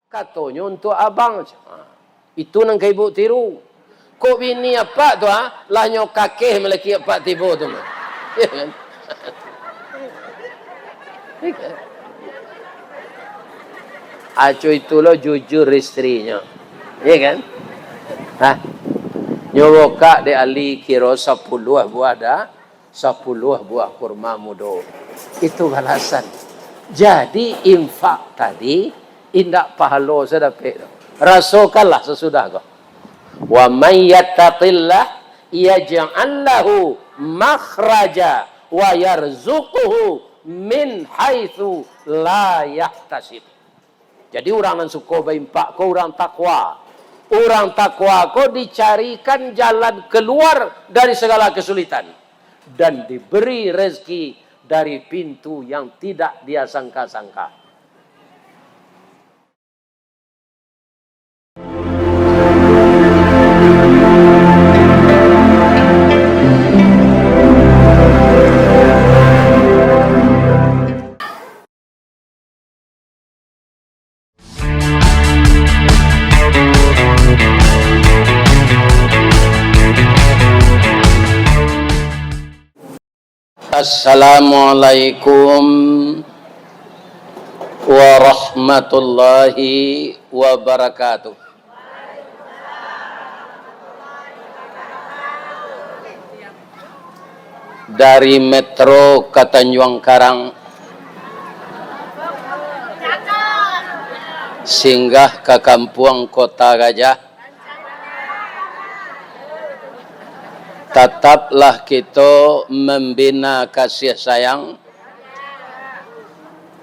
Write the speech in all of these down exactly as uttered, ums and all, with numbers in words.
Katonyo untuak abang. Ha, itu nan ka ibu tiru. Kok bini apak tu, ha, lah nyo kakeh malaki apak tibo tu mah. Ya kan? Ya kan? Aco itu lo jujur istrinyo. Ya kan? Ha? Nyo bukak dek Ali kiro sapuluah buah da-, sapuluah buah kurma mudo. Itu balasan. Jadi, infak tadi indak pahalo sadapek tu. Rasokanlah sasudah ko. "Wa may yattaqillah yaj'al lahu makhraja wa yarzuqhu min haitsu la yahtasib." Jadi, urang nan suko baimpak ko urang takwa. Urang takwa ko dicarikan jalan keluar dari segala kesulitan dan diberi rezeki dari pintu yang tidak dia sangka-sangka. Assalamualaikum warahmatullahi wabarakatuh. Dari Metro ka Tanjuang Karang, singgah ka Kampuang Kota Gajah, tataplah kito mambina kasih sayang,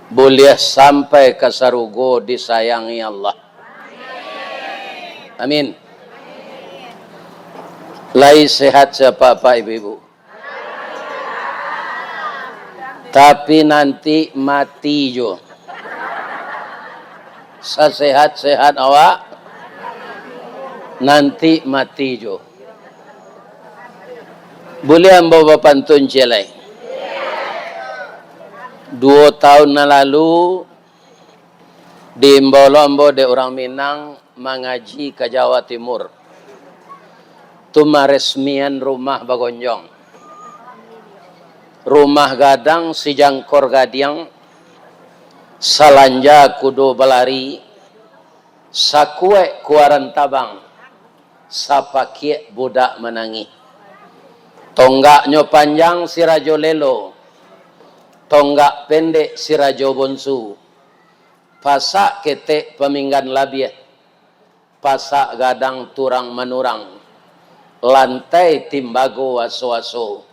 buliah sampai ka sarugo disayangi Allah. Amin. Lai sehat se apak-apak, ibu-ibu? Tapi nanti mati jo. Sasehat-sehat awak, nanti mati jo. Buliah ambo bapantun ciek lai? Duo taun nan lalu, diimbau lo ambo dek urang Minang mangaji ka Jawa Timur. Tu maresmian rumah bagonjong. Rumah gadang sijangkor gadiang, salanja kudo balari, sakuek kuaran tabang, sapakiak budak manangih. Tonggaknyo panjang si rajo lelo, tonggak pendek si rajo bonsu. Pasak ketek paminggan labiah, pasak gadang turang manurang, lantai timbago aso-aso,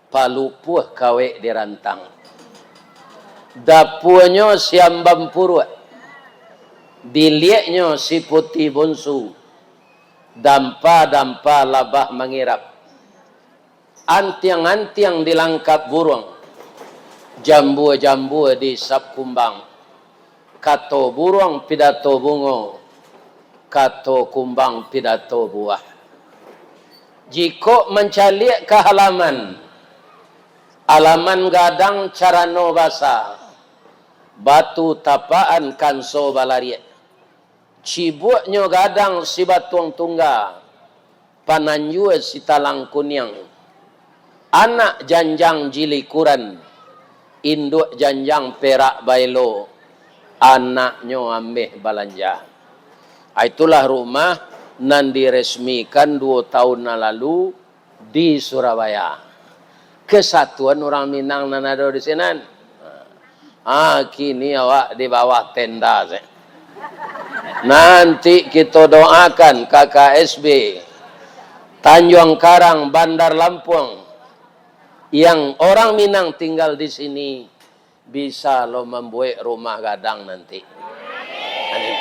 palupuah kawek dirantang. Dapuanyo si ambam puruak, biliaknyo si puti bonsu, dampa-dampa labah mangirap. Antiang-antiang dilangkap buruang, jambua-jambua diisap kumbang. Kato buruang pidato bungo, kato kumbang pidato buah. Jikok mancaliak ka halaman, alaman gadang carano basa, batu tapakan kanso balariak. Cibuaknyo gadang sibatuang tungga, pananjua sitalang kuniang. Anak janjang jilikuran, induak janjang perak baelo, anaknyo ameh balanja. Ah, itulah rumah nan diresmikan duo taun nan lalu di Surabaya. Kesatuan urang Minang nan ado di sinan. Ah, kini awak di bawah tenda se. Nanti kito doakan K K S B Tanjuang Karang, Bandar Lampung, yang orang Minang tinggal di sini, bisa lo mambuek rumah gadang nanti. Amin.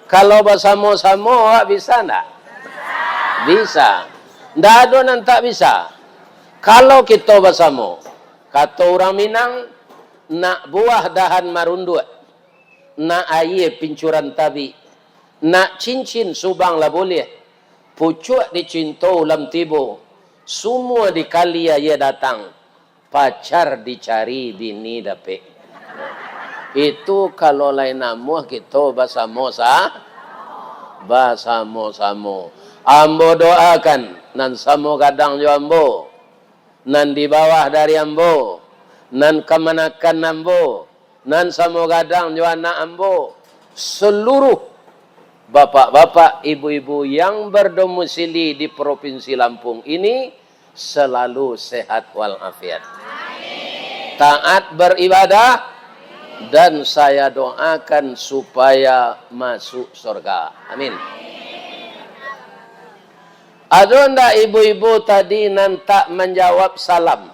Kalau basamo-samo, awak bisa ndak? Bisa. Ndak ado nan tak bisa. Kalau kito basamo, kato urang Minang, nak buah dahan marunduak, nak aia pincuran tabik, nak cincin subang lah buliah, pucuak dicinto ulam tibo, sumua dikali aia datang, pacar dicari bini dapek. Itu kalau lai namuah kito basamo sa-, basamo-samo. Ambo doakan nan samo gadang jo ambo, nan di bawah dari ambo, nan kamanakan ambo, nan samo gadang jo anak ambo, saluruh bapak-bapak, ibu-ibu yang berdomisili di Provinsi Lampung ini selalu sehat walafiat, taat beribadah, dan saya doakan supaya masuk surga. Amin. Ado ndak ibu-ibu tadi nan tak manjawab salam?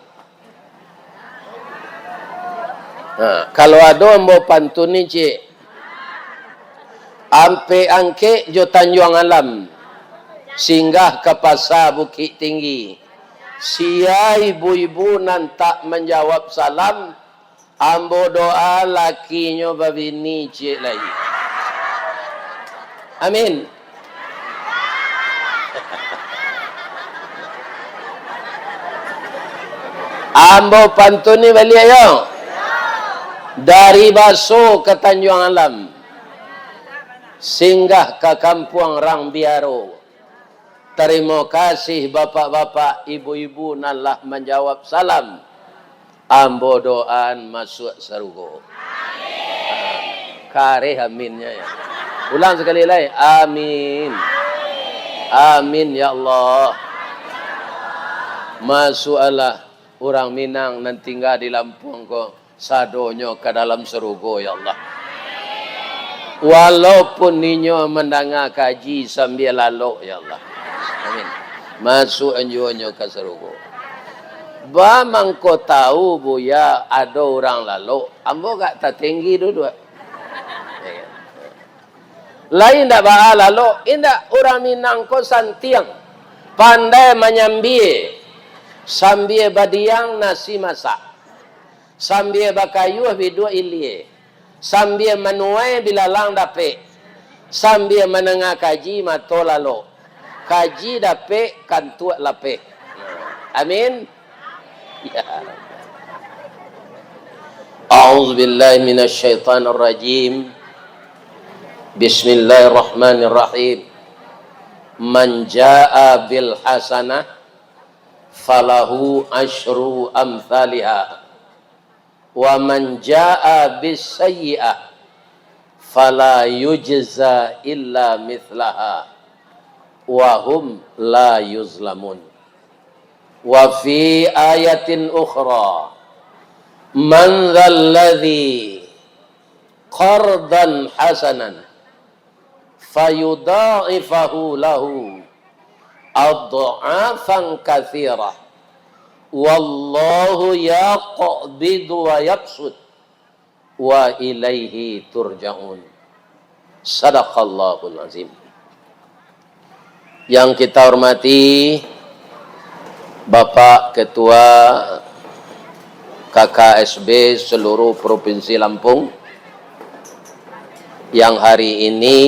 Ha, kalau ado, ambo pantuni ciek. Ampek Angkek jo Tanjuang Alam, singgah ka Pasa Bukik Tinggi. Sia ibu-ibu nan tak manjawab salam, ambo doa lakinyo babini ciek lai. Amin. Ambo pantuni baliak yo. Dari Baso ka Tanjuang Alam, singgah ka Kampuang Rang Biaro. Tarimo kasih bapak-bapak, ibu-ibu nan lah manjawab salam. Ambo doaan masuak sarugo. Kareh aminnya ya. Ulang sakali lai. Amin. Amin ya Allah. Masuaklah urang Minang nan tingga di Lampung ko sadonyo ka dalam sarugo, ya Allah. Walaupun inyo mandanga kaji sambia lalok, ya Allah. Amin. Masuak juo nyo ka sarugo. Ba mangko tau, Buya, ado urang lalok, ambo agak tatenggi duduak. Lai indak baa lalok, indak, urang Minang ko santiang, pandai manyambia, sambia badiang nasi masak. Sambia bakayuah biduak ilia, sambia manuai bilalang dapek, sambia mandanga kaji mato lalok, kaji dapek kantuak lapeh. Amin. Ya. A'udzubillahi minasyaitonirrajim. Bismillahirrahmanirrahim. Man jaa bil hasanah falahu asyru amthaliha. Wa man jaa bis sayyi'ah fala yujza illa mithlaha wa hum la yuzlamun. Wa fi ayatin ukhra, man dzalladzi qardan hasanan fayudha'ifahu lahu adh'afan katsirah, wallahu yaqbidu wa yabsut, wa ilaihi turja'un. Sadaqallahul azim. Yang kita hormati Bapak Ketua K K S B seluruh Provinsi Lampung, yang hari ini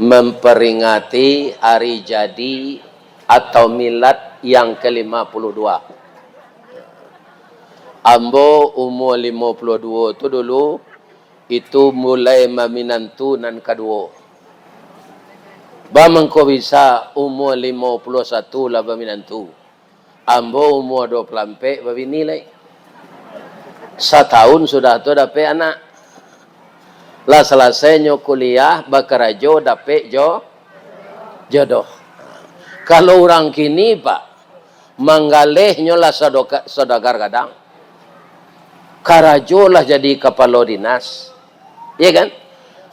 memperingati hari jadi atau milad yang kelima puluh dua. Ambo umua limo puluah duo tu dulu, itu mulai maminantu nan kaduo. Ba mangko bisa umua limo puluah satu lah baminantu. Ambo umua duo puluah ampek babini lai. Satahun sudah tu dapek anak. Lah salasainyo kuliah, bakarajo, dapek jo-, jodoh. Kalau urang kini, Pak, manggalehnyo lah saudoka-, saudagar gadang. Karajo lah jadi kapalo dinas. Iya kan?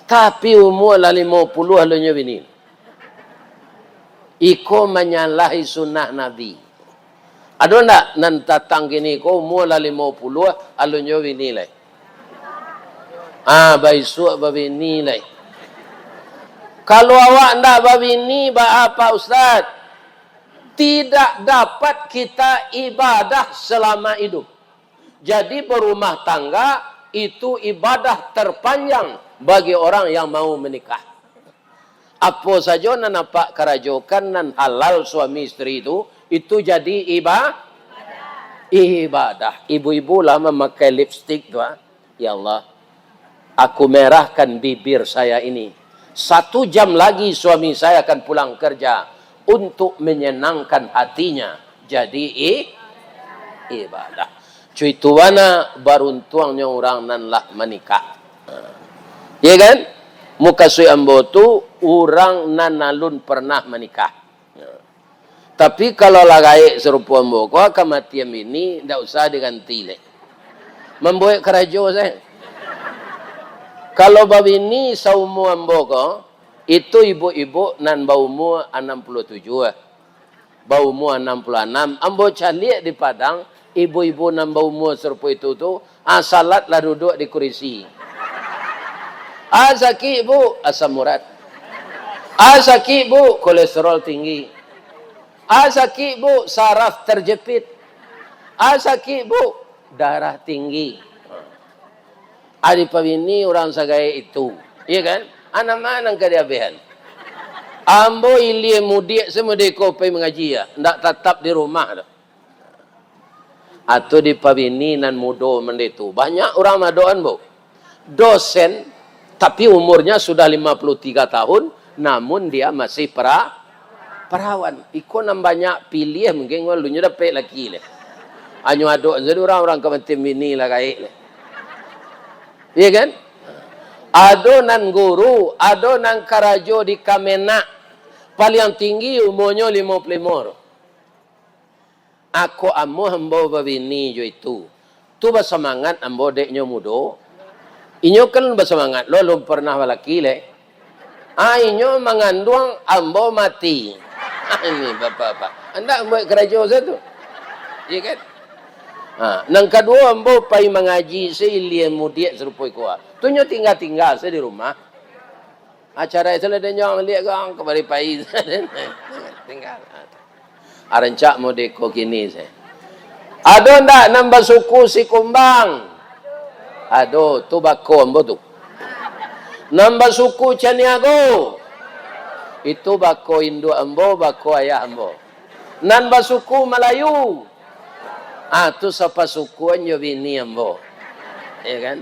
Tapi umua lah limo puluah alun nyo bini. Iko manyalahi sunnah Nabi. Ado ndak nan datang kini ko umua lah limo puluah alun nyo bini lai? Ah, baisuak babini lai. Kalau awak ndak babini, baa, Pak Ustaz? Tidak dapat kita ibadah selama hidup. Jadi, berumah tangga itu ibadah terpanjang bagi orang yang mau menikah. Apo sajo nan apak karajokan nan halal suami isteri tu, itu jadi iba-, ibadah. Ibu-ibu lah mamakai lipstik tu, ah. Ya Allah, aku merahkan bibir saya ini. Satu jam lagi suami saya akan pulang kerja. Untuk menyenangkan hatinya, jadi i-, ibadah. Cuitu bana baruntuangnyo urang nan lah manikah. Ha. Iya kan? Mukasuik ambo tu, urang nan alun pernah manikah. Ha. Tapi kalau lah gaek sarupo ambo ko, kamatian bini, ndak usah diganti lai. Mambuek karajo sajo. Kalau babini saumua ambo ko, itu ibuk-ibuk nan baumua anam puluah tujuah, baumua anam puluah anam. Ambo caliak di Padang, ibuk-ibuk nan baumua sarupo itu tu, ah, salat lah duduak di kurisi. Ah, sakik, Bu, asam urat. Ah, sakik, Bu, kolesterol tinggi. Ah, sakik, Bu, saraf terjepit. Ah, sakik, Bu, darah tinggi. Adi pabini urang sagaek itu. Iya kan? Anak ma nan ka diabehan? Ambo ilia mudiak se mode ko pai mangaji, ya. Ndak tatap di rumah tu. Atau di pabini nan mudo mande tu. Banyak urang madoan, Bu. Dosen, tapi umurnya sudah lima puluh tiga tahun, namun dia masih pra-, perawan. Iko nan banyak piliah, mungkin alun nyo dapek laki lai. Anyo adok sajo urang-urang kamatian bini lah gaek lai. Iya kan? Ado nan guru, ado nan karajo di Kemenag. Paliang tinggi umurnyo limo puluah limo tu. Ako amuah ambo babini jo itu. Tu basamangat ambo dek nyo mudo. Inyo kan basamangat lo, alun pernah balaki lai. Ah, inyo manganduang, ambo mati. Ini bapak-bapak. Andak buek karajo sajo tu. Iya kan? Ha, nan kaduo, ambo pai mangaji se ilia mudiak sarupo iko. Tu nyo tingga-tingga se di rumah. Acara itu lah den jang liak gang, kabari pai. Tingga. Arancak mode ko kini se. Ado ndak nan basuku Sikumbang? Ado, tu bako ambo tu. Nan basuku Caniago? Itu bako induak ambo, bako ayah ambo. Nan basuku Malayu? Ah, tu sapasukuan jo bini ambo. Ya kan?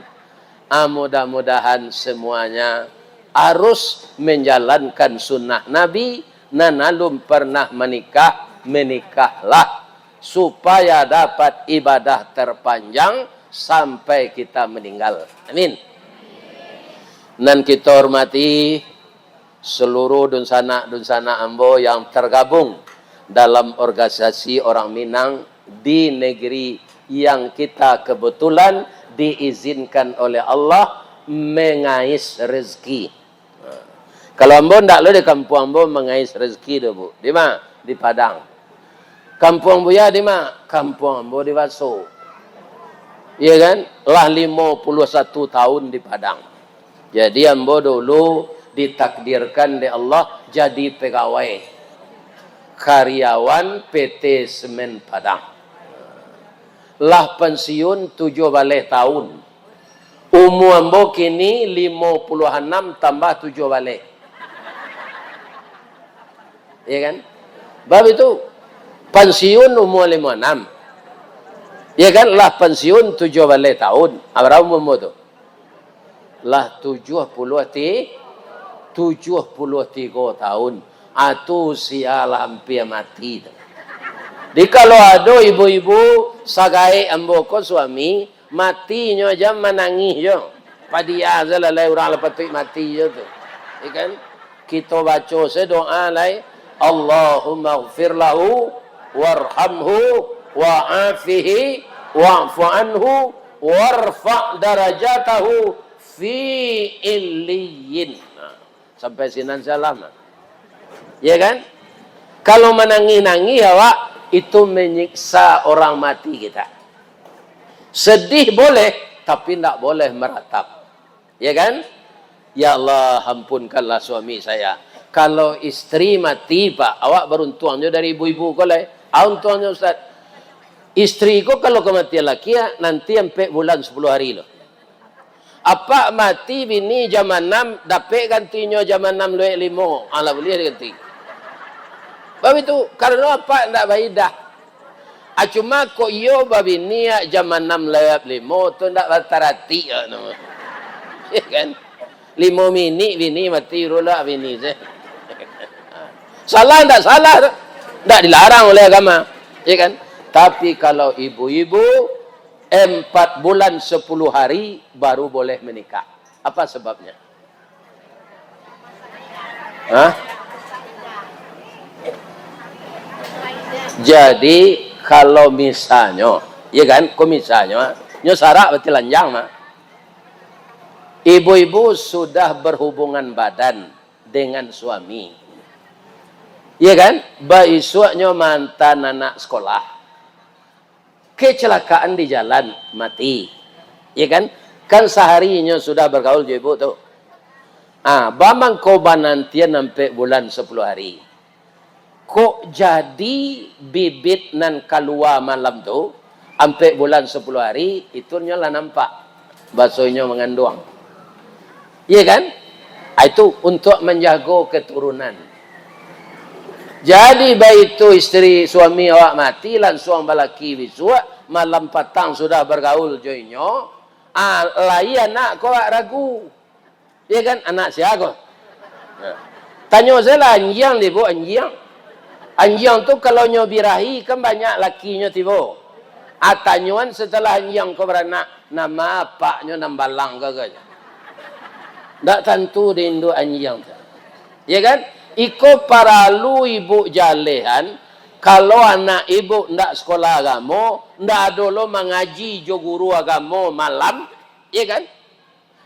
Ah, mudah-mudahan semuanya arus menjalankan sunnah Nabi, nan alun pernah manikah, menikahlah, supaya dapat ibadah terpanjang sampai kita meninggal. Amin. Nan kita hormati seluruh dunsanak-dunsanak ambo yang tergabung dalam organisasi orang Minang di negeri yang kita kebetulan diizinkan oleh Allah mengais rezeki. Kalau ambo ndak lo di kampuang ambo mangais rezeki do, Bu. Di ma? Di Padang. Kampuang Buya di ma? Kampuang ambo di Baso. Iya kan? Lah limo puluah satu tahun di Padang. Jadi, ambo dulu ditakdirkan dek Allah jadi pegawai karyawan P T Semen Padang. Lah pensiun tujuah baleh tahun. Umua ambo kini limo puluah anam tambah tujuah baleh. Iya kan? Bab itu, pensiun umua limo anam. Iya kan? Lah pensiun tujuah baleh tahun. Abarapo umua ambo tu? Lah tujuah puluah ti-, tujuah puluah tigo tahun. Atu usia lah ampia mati tu. Jadi, kalau ado ibu-ibu sagaek ambo ko suami, mati nyo aja manangih jo. Padia se lah lai urang lah patuik mati jo tu. Ya kan? Kito baco se doa lai, "Allahumma ghfir lahu, warhamhu, wa'afihi, wa'fu anhu, warfa' darajatahu fi illiyin." Nah, sampai sinan salam. Ya kan? Kalau manangih-nangih awak, itu menyiksa orang mati kita. Sedih boleh, tapi ndak boleh meratap. Ya kan? "Ya Allah, ampunkanlah suami saya." Kalau istri mati, Pak, awak baruntuang jo dari ibu-ibu ko lai. Ah, untuangnyo, Ustaz. Istri ko kalau kamatian laki, ah, nanti ampek bulan sapuluah hari lo. Apak mati bini jam anam, dapek gantinyo jam anam luek limo. Ah, lah buliah diganti. Bab itu, karano apak ndak baidah. Ah, cuma kok iyo babini, ah, jam anam lewat limo, tu ndak bataratik, ah, namo. Ya kan? Limo minik bini mati, urulah bini se. Salah ndak salah tu? Ndak dilarang oleh agama. Ya kan? Tapi kalau ibu-ibu, empat bulan sepuluh hari baru boleh menikah. Apa sebabnya? Hah? Jadi, kalau misalnyo, ya kan, ko misalnyo, nyo sarak berarti lanjang mah. Ibu-ibu sudah berhubungan badan dengan suami. Ya kan? Baisuaknyo mantan anak sekolah. Kecelakaan di jalan, mati. Ya kan? Kan sahari inyo sudah bergaul jo ibu tu. Ah, bamangko banantian ampek bulan sepuluh hari. Kok jadi bibit nan kalua malam tu, ampek bulan sepuluh hari, itu nyo lah nampak. Baso inyo manganduang. Iya kan? Ah, itu untuk manjago keturunan. Jadi, baitu isteri, suami awak mati, lansuang balaki bisuak, malam patang sudah bagaul jo inyo, ah, lai anak ko awak ragu. Iya kan? Anak sia ko? Nah. Tanyo sajolah anjiang dek ibu, anjiang. Anjiang tu kalau nyo birahi, kan banyak lakinyo tibo. Ah, tanyoan setelah anjiang ko baranak, nama apaknyo nan balang ko, ko. Ndak tantu dek induak anjiang tu. Ya kan? Iko paralu ibu jalehan, kalau anak ibu ndak sekolah agamo, ndak ado lo mangaji jo guru agamo malam, ya kan?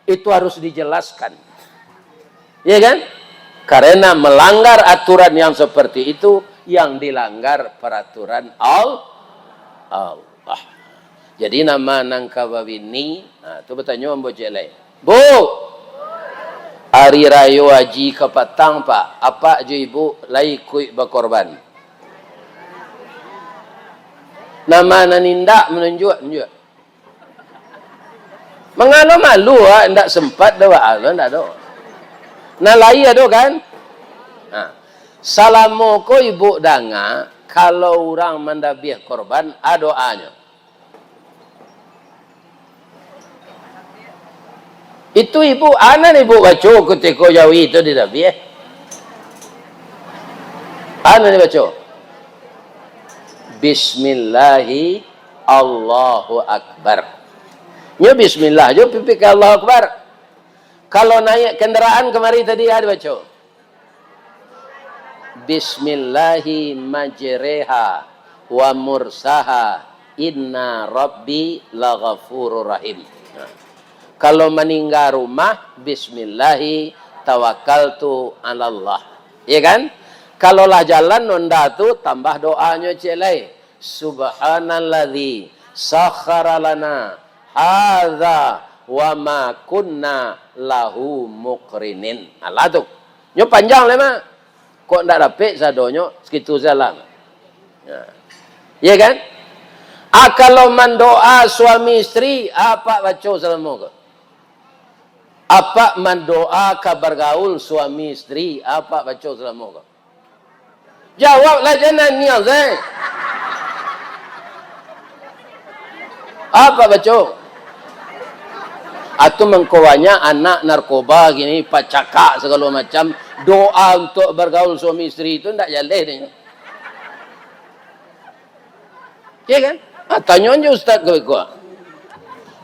Itu harus dijelaskan. Ya kan? Karena melanggar aturan yang seperti itu, yang dilanggar peraturan Al-, Allah. Jadi, nama nan ka babini, nah, tu batanyo ambo ciek lai. "Bu, hari rayo haji kapatang, Pak. Apak jo ibu lai ikuik bakorban?" Nama nan indak manunjuak, nunjuak. Mangalo malu, ah, indak sempat doh, ah, indak ado. Nan lai ado kan? Nah, salamo ko ibu danga, kalau urang mandabiah korban, a doanyo. Itu ibu, a nan ibu baco kutiko jawi tu di dabiah? A nan dibaco? Bismillahi Allahu Akbar. Nyo bismillah jo pipik Allahu Akbar. Kalau naiak kandaraan kamari tadi, a dibaco? Bismillahi majreha wa mursaha, inna rabbi laghafurur rahim. Nah, kalau maningga rumah, bismillahi tawakkaltu alallah. Ya kan? Kalau lah jalan onda tu, tambah doanyo ciek lai. Subhanalladzi sakhara lana hadza wa ma kunna lahu muqrinin. Alah tu. Nyo panjang lai, Mak. Kok ndak dapek sadonyo, sakitu sajolah. Ya. Ya kan? Ah, kalau mandoa suami isteri, apak baco salamo ko? Apak mandoa ka bargaul suami isteri, apak baco salamo ko? Jawablah, jan naniang se. Apak baco? Atau mangko banyak anak narkoba kini, pacakak sagalo macam, doa untuk bargaul suami isteri tu ndak jaleh deh. Ya kan? Ah, tanyo jo ustaz ko iko.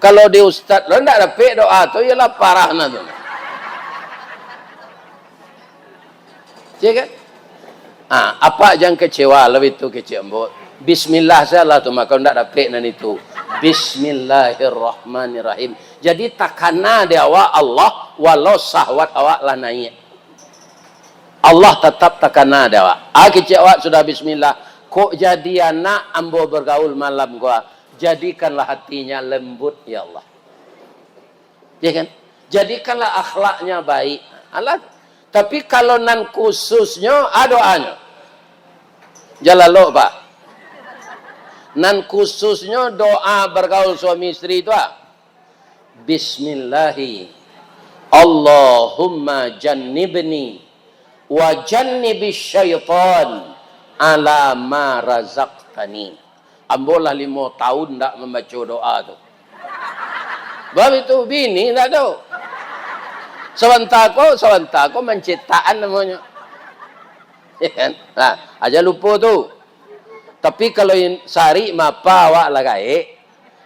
Kalau di ustaz lo ndak dapek doa tu, iyolah parah na tu. Ya kan? Ah, apak jan kecewa, labiah tu kecek ambo. Bismillah sajolah tu, mako ndak dapek nan itu. Bismillahirrahmanirrahim. Jadi takana di awak Allah, walau sahwat awak lah naiak. Allah tatap takana di awak. Ah, kecek awak sudah bismillah. Kok jadi anak ambo bergaul malam ko, ah? Jadikanlah hatinya lembut, ya Allah. Ya kan? Jadikanlah akhlaknya baik. Alah. Tapi kalau nan khususnyo, ah, doanyo. Jalalo, Pak. Nan khususnyo doa bergaul suami isteri tu, ah. Bismillahi. Allahumma jannibni wa jannibis syaitan ala ma razaqtani. Ambo lah limo tahun ndak mambaco doa tu. Bab itu bini ndak ado. Sabanta ko, sabanta ko mancetakan namonyo. Nah, aja lupo tu. Tapi kalau in-, sari mapa awak lah gaek,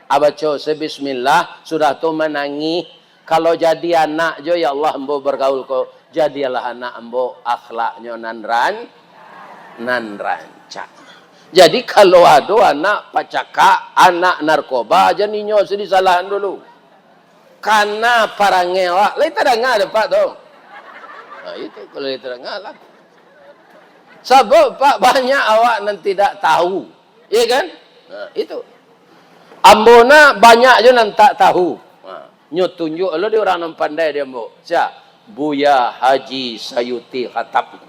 abaco se bismillah, sudah tu manangih. Kalau jadi anak jo, ya Allah, ambo bagaul ko, jadilah anak ambo akhlaknyo nan ran-, nan rancak. Jadi, kalau ado anak pacakak, anak narkoba, jan inyo se disalahan dulu. Kana parangai awak, lai tadanga dek Apak tu. Nah, itu kalau lai tadanga lah. Sabab, Pak, banyak awak nan tidak tahu. Iya kan? Nah, itu. Ambo nak banyak jo nan tak tahu. Nah, nyo tunjuak lo di urang nan pandai di ambo. Sia? Buya Haji Sayuti Khattab.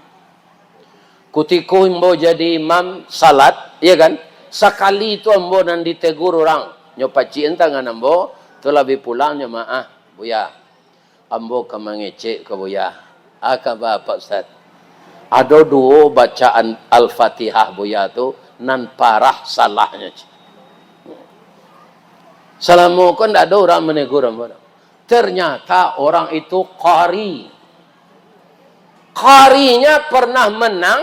Kutiko ambo jadi imam salat, iya kan? Sakali tu ambo nan ditegur urang. Nyo pacikan tangan ambo, tu lah bi pulang nyo maah, Buya. Ambo ka mangecek ka Buya. Ah, kaba, Pak Ustaz? Ado duo bacaan Al-Fatihah Buya tu nan parah salahnyo, cik. Salamo ko ndak ado urang manegur ambo. Ternyata orang itu qari. Qarinya pernah menang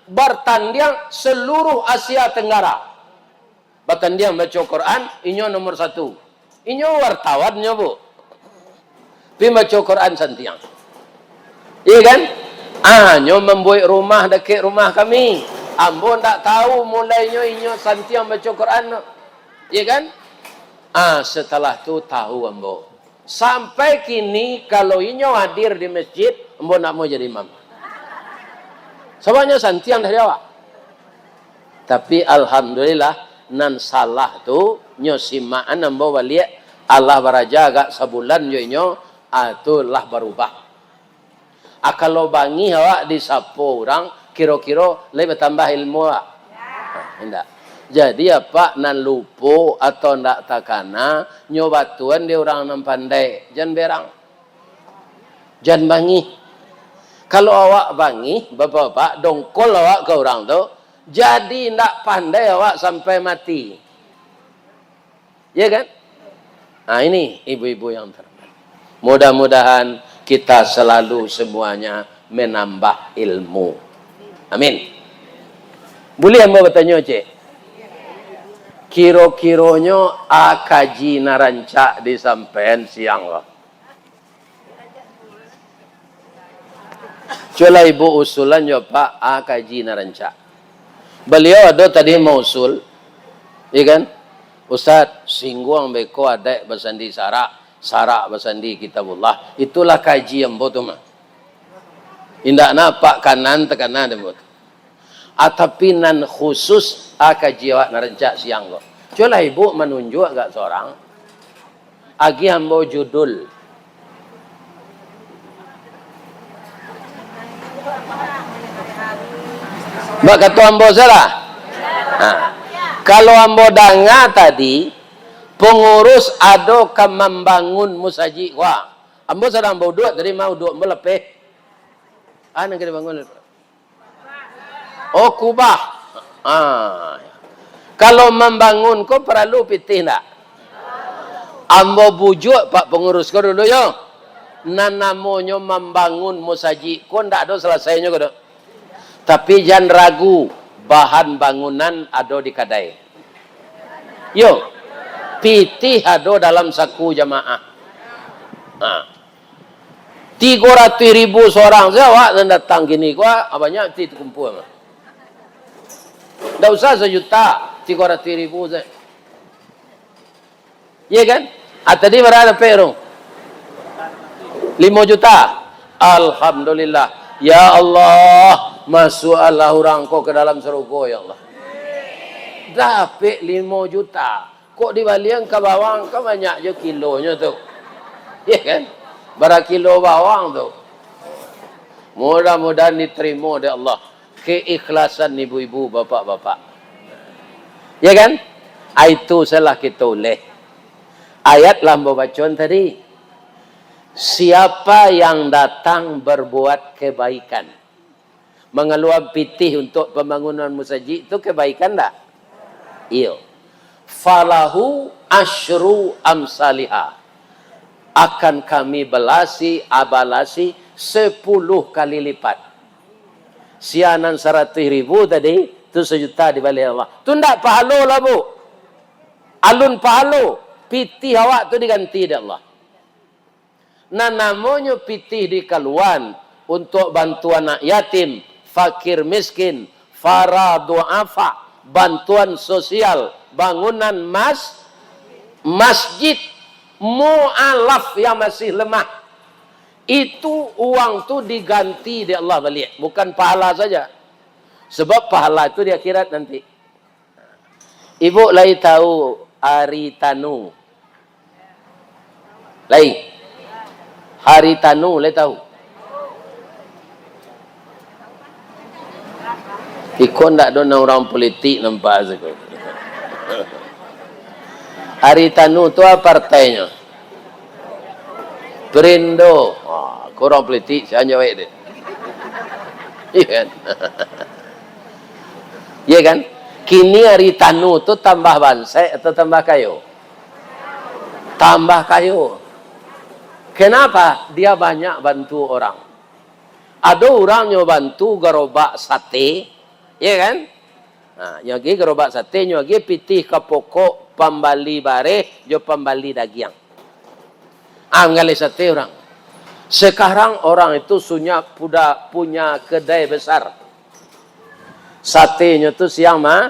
bertanding seluruh Asia Tenggara. Batandiang baco Quran, inyo nomor satu. Inyo wartawan nyo, Bu. Pi baco Quran santiang. Iya kan? Ah, nyo mambuek rumah dakek rumah kami. Ambo ndak tahu mulainyo inyo santiang baco Quran tu. Iya kan? Ah, setelah tu tahu ambo. Sampai kini, kalau inyo hadir di masjid, ambo ndak mau jadi imam. Sababnyo santiang dari awak. Tapi, alhamdulillah, nan salah tu, nyo simakan ambo baliak, alah baraja agak sabulan jo inyo, ah, tu lah barubah. Ah, kalau bangih awak disapo urang, kiro-kiro lai batambah ilmu awak? Ah, indak. Jadi, apak nan lupo atau ndak takana, nyo batuan di urang nan pandai, jan berang. Jan bangih. Kalau awak bangih, bapak-bapak, dongkol awak ka urang tu, jadi indak pandai awak sampai mati. Ya kan? Nah, ini ibu-ibu yang terhormat. Mudah-mudahan kita selalu semuanya menambah ilmu. Amin. Buliah ambo batanyo, Cik? Kiro-kironyo a kaji nan rancak disampaian siang ko? Cubolah ibu usulan jo Pak, a kaji nan rancak. Baliau ado tadi mausul, iya kan? Ustaz, singguang beko adaik basandi sarak, sarak basandi Kitabullah. Itulah kaji ambo tu mah. Indak na Pak kanan takana dek ambo tu. Ah, tapi nan khusus, ah, kaji awak nan rancak siang ko. Cubolah ibu manunjuak agak surang. Agiah ambo judul. Bak kato ambo salah? Ha. Kalau ambo danga tadi, pangurus ado ka mambangun musajik ko. Ambo sadang bauduak tadi, mah uduak ambo lapeh. Ah, nan ka dibangun? Oh, kubah. Ah. Kalau mambangun ko paralu pitih ndak? Ambo bujuak Pak Pangurus ko dulu yo. Nan namonyo mambangun musajik ko ndak ado salasainyo ko doh. Tapi jan ragu, bahan bangunan ado di kadai. Yo, pitih ado dalam saku jamaah. Ha. Tigo ratuih ribu surang sajo awak nan datang kini ko, ah, banyak ti takumpua mah. Ndak usah sajuta, tigo ratuih ribu sajo. Iya kan? Ah, tadi bara dapek tu? Limo juta. Alhamdulillah. Ya Allah, masuakkanlah urang ko ka dalam sarugo, ya Allah. Dapek limo juta. Kok dibalian ka bawang, kan banyak jo kilonyo tu. Ya kan? Bara kilo bawang tu. Mudah-mudahan diterimo dek Allah keikhlasan ibu-ibu, bapak-bapak. Ya kan? Ah, itu salah kito uleh. Ayat lah ambo bacoan tadi. Siapa yang datang berbuat kebaikan, mangaluan pitih untuak pambangunan musajik tu kebaikan ndak? Iyo. Falahu asyru amsaliha. Akan kami balasi, abalasi sepuluh kali lipat. Sia nan saratuih ribu tadi, tu sajuta dibaleh Allah. Tu ndak pahalo lah, Bu. Alun pahalo, pitih awak tu diganti dek Allah. Nan namonyo pitih dikaluan untuak bantu anak yatim, fakir miskin, fara du'afa, bantuan sosial, bangunan mas-, masjid, mu'alaf yang masih lemah. Itu uang tu diganti dek Allah baliak, bukan pahala saja. Sebab pahala itu di akhirat nanti. Ibu lai tahu ari tanu? Lai. Hari tanu lai tahu? Iko ndak ado nan urang politik nampak siko. Ari tanu tu apa partainyo? Perindo. Ha, ko urang politik, sia jawek deh. Iya kan? Iya kan? Kini ari tanu tu tambah bansaik atau tambah kayo? Tambah kayo. Kenapa? Dia banyak bantu orang. Ado urang nyo bantu garobak sate, iya kan? Ha, nyo agiah garobak sate, nyo agiah pitih ka pokok pambali bareh jo pambali dagiang. Ah, manggaleh sate urang. Sekarang orang itu sunya puda-, punya kedai besar. Satenyo tu siang ma-,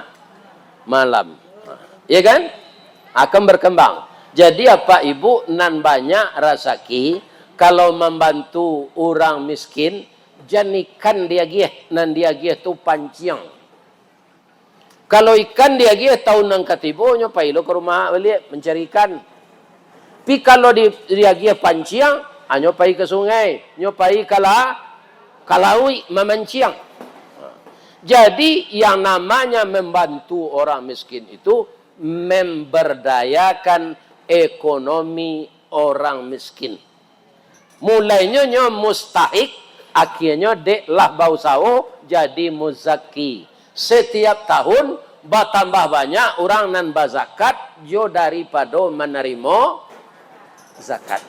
malam. Ya kan? Akan berkembang. Jadi, Apak Ibu nan banyak rasaki, kalau mambantu urang miskin, jan ikan diagiah, nan diagiah tu panciang. Kalau ikan diagiah tahun nan katibo, nyo pai lo ka rumah baliak mancari ikan. Tapi kalau di-, diagiah panciang, ah, nyo pai ka sungai, nyo pai ka la-, ka lauik mamanciang. Jadi, yang namanya membantu orang miskin itu memberdayakan ekonomi orang miskin. Mulainyo nyo mustahik, akhianyo dek lah bausaho jadi muzaki. Setiap tahun batambah banyak urang nan bazakat jo daripado manarimo zakat.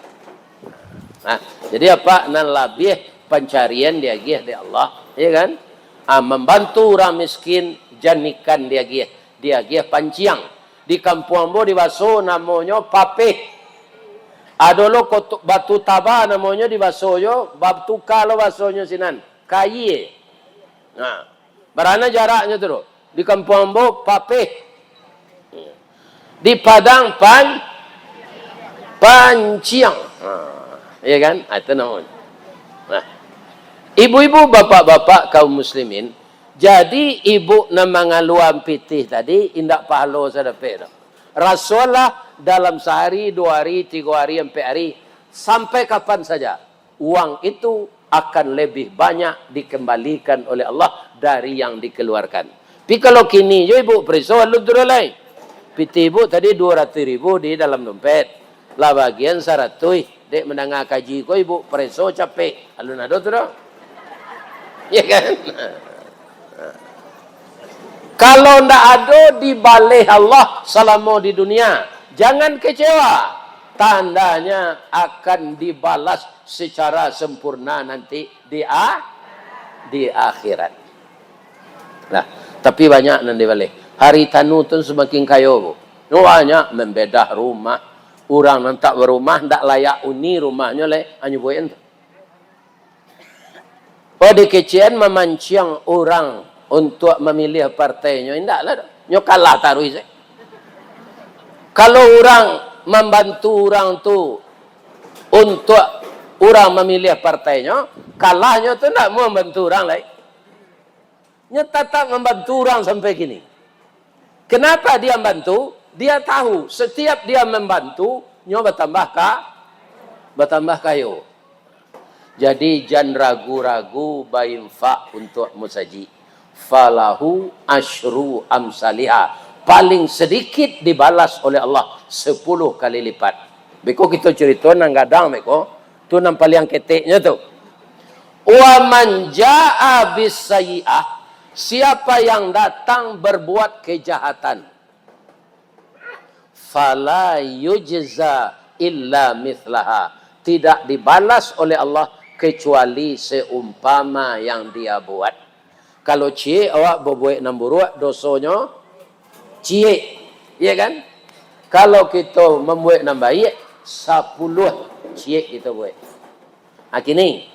Nah, jadi Apak, nan labiah pancarian diagiah dek Allah, ya kan? Ah, mambantu urang miskin, jan ikan diagiah, diagiah panciang. Di kampuang ambo di Baso namonyo papeh. Ado lo kotu-, batu taba namonyo di Baso yo, batu ka lo basonyo sinan, kayie. Nah, barana jaraknyo tu, di kampuang ambo papeh. Di Padang pan-, panciang. Ha, iya kan? Ah, itu namonyo. Nah, ibu-ibu, bapak-bapak, kaum muslimin, jadi ibu nan mangaluan pitih tadi indak pahalo sadapek doh. Rasolah dalam sahari, duo hari, tigo hari, ampek hari, sampai kapan saja, uang itu akan lebih banyak dikembalikan oleh Allah dari yang dikeluarkan. Tapi kalau kini jo ibu pareso, alun tu doh lai. Pitih ibu tadi duo ratuih ribu di dalam dompet. Lah bagian saratuih, dek mandanga kaji ko ibu pareso capek. Alun ado tu doh. Ya kan? Kalau ndak ado dibaleh Allah salamo di dunia, jangan kecewa. Tandanya akan dibalas secara sempurna nanti di a-, di akhirat. Nah, tapi banyak nan dibaleh. Hari tanu tu semakin kayo, Bu. Banyak mambedah rumah. Urang nan tak barumah, ndak layak uni rumahnyo lai, anyo buek tu. Oh, dikecekan mamanciang urang untuak mamiliah partainyo, indaklah doh. Nyo kalah taruih se. Kalau urang mambantu urang tu untuak urang mamiliah partainyo, kalahnyo tu ndak mambantu urang lai. Nyo tatap mambantu urang sampai kini. Kenapa dia bantu? Dia tahu, setiap dia mambantu, nyo batambah ka-, batambah kayo. Jadi, jan ragu-ragu bainfak untuak musajik. Falahu asyru amsaliha. Paling sedikit dibalas oleh Allah sepuluh kali lipat. Beko kito carito nan gadang beko, tu nan paliang keteknyo tu. Wa man jaa bis sayyi'ah, siapa yang datang berbuat kejahatan. Fala yujza illa mithlaha. Tidak dibalas oleh Allah kecuali seumpama yang dia buat. Kalau ciek awak babuek nan buruak, dosonyo ciek. Iya kan? Kalau kito mambuek nan baiak, sapuluah ciek kito buek. Ha, kini,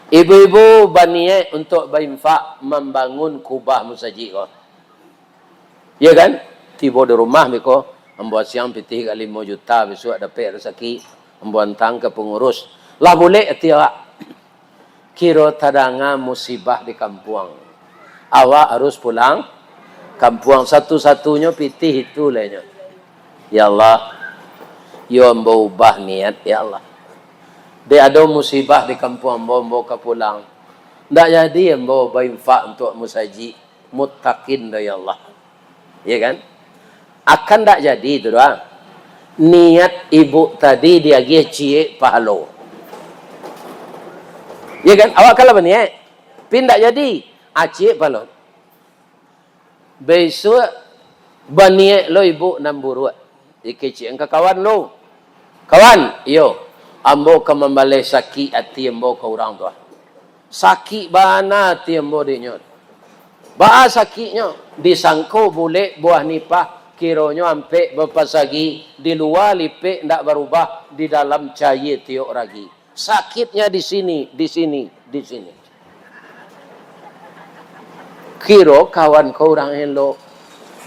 ibu-ibu baniaik untuak bainfak mambangun kubah musajik ko. Iya kan? Tibo di rumah beko, ambo asiang pitih ka limo juta, bisuak dapek rasaki, ambo antang ka pangurus. Lah bulek ati awak. Kiro tadanga musibah di kampuang. Awak harus pulang kampuang. Satu-satunyo pitih itu lah nyo. Ya Allah, yo ambo ubah niat, ya Allah. Dek ado musibah di kampuang ambo, ambo ka pulang. Ndak jadi ambo bainfak untuak musajik. Muttaqin do, ya Allah. Ya kan? Akan ndak jadi tu doh. Niat ibu tadi diagiah ciek pahalo. Ya kan? Awak kan lah baniat. Tapi ndak jadi. Ah, ciek pahalo. Bisuak baniat lo ibu nan buruak. Dikecek ka kawan lo. "Kawan, iyo, ambo ka mambaleh sakik ati ambo ka urang tu, ah. Sakik bana ati ambo dek nyo. Baa sakiknyo? Disangko bulek buah nipah, kironyo ampek bapasagi, di lua lipek ndak barubah, di dalam cayie tiok ragi. Sakitnya di sini, di sini, di sini." Kiro kawan ko urang elok.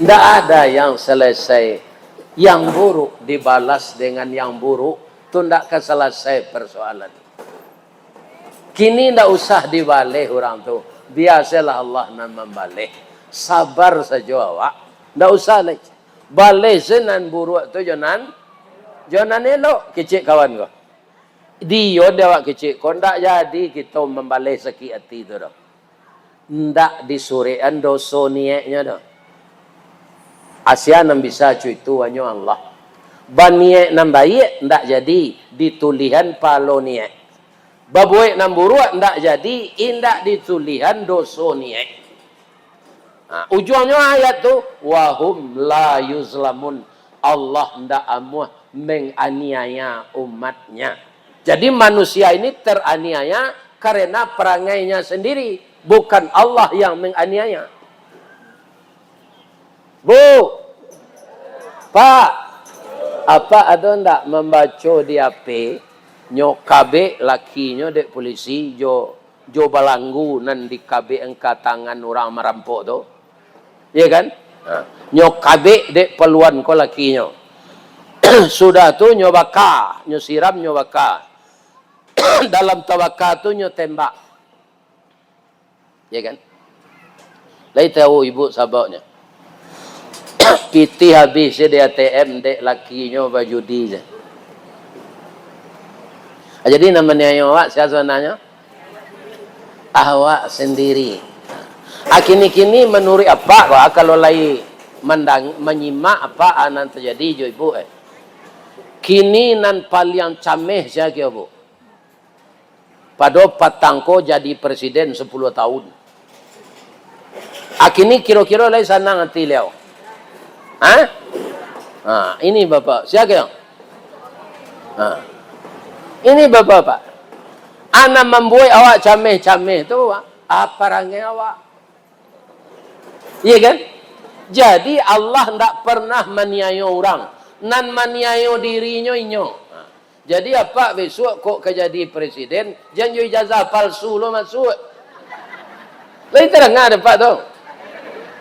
Ndak ada yang selesai. Yang buruk dibalas dengan yang buruk, tu ndak ka selesai persoalan. Kini ndak usah dibaleh urang tu. Biasalah Allah nan mambaleh. Sabar sajo awak. Ndak usah lai. Baleh se nan buruak tu jo nan, jo nan elok, kecek kawan ko. Diyo dek awak kecek ko, ndak jadi kito mambaleh sakik ati tu doh. Ndak disurekan doso niaiknyo doh. Asia nan bisa co itu hanyo Allah. Baniaik nan baiak ndak jadi ditulihan pahalo niaik. Babuek nan buruak ndak jadi indak ditulihan doso niaik. Ha, ujuangnyo ayat tu, "Wa hum la yuzlamun." Allah ndak amuah menganiaya umat-Nya. Jadi, manusia ini teraniaya karena perangainya sendiri, bukan Allah yang menganiaya. Bu, Pak, Apak ado ndak mambaco di H P, nyo kabek lakinyo dek polisi jo jo balanggu nan dikabek angka tangan urang marampok tu. Iya kan? Ha. Nyo kabek dek paluan ko lakinyo. Sudah tu nyo baka, nyo siram, nyo baka. Dalam tabaka tu nyo tembak. Iya kan? Lai tahu ibu sababnyo. Pitih habih se di A T M dek lakinyo bajudi se. Ah, jadi nan maniayo awak sia sabananyo? Awak sandiri. Ah, kini-kini manuruik Apak ko, ah, kalau lai mandang-, manyimak Apak, ah, nan tajadi jo ibu, eh. Kini nan paliang cameh sia kiro, Bu? Pado patang ko jadi presiden sapuluah tahun. Ah, kini kiro-kiro lai sanang ati liau. Ha? Ha, ini Bapak. Sia kiro? Ha. Ini Bapak-bapak. Anak mambuek awak cameh-cameh tu, Pak. Apa rangai awak? Iya kan? Jadi, Allah ndak pernah maniayo urang. Nan maniayo dirinyo inyo. Jadi, Apak bisuak kok ka jadi presiden, jan jo ijazah palsu lo masuak. Lai tarang dek Apak tu.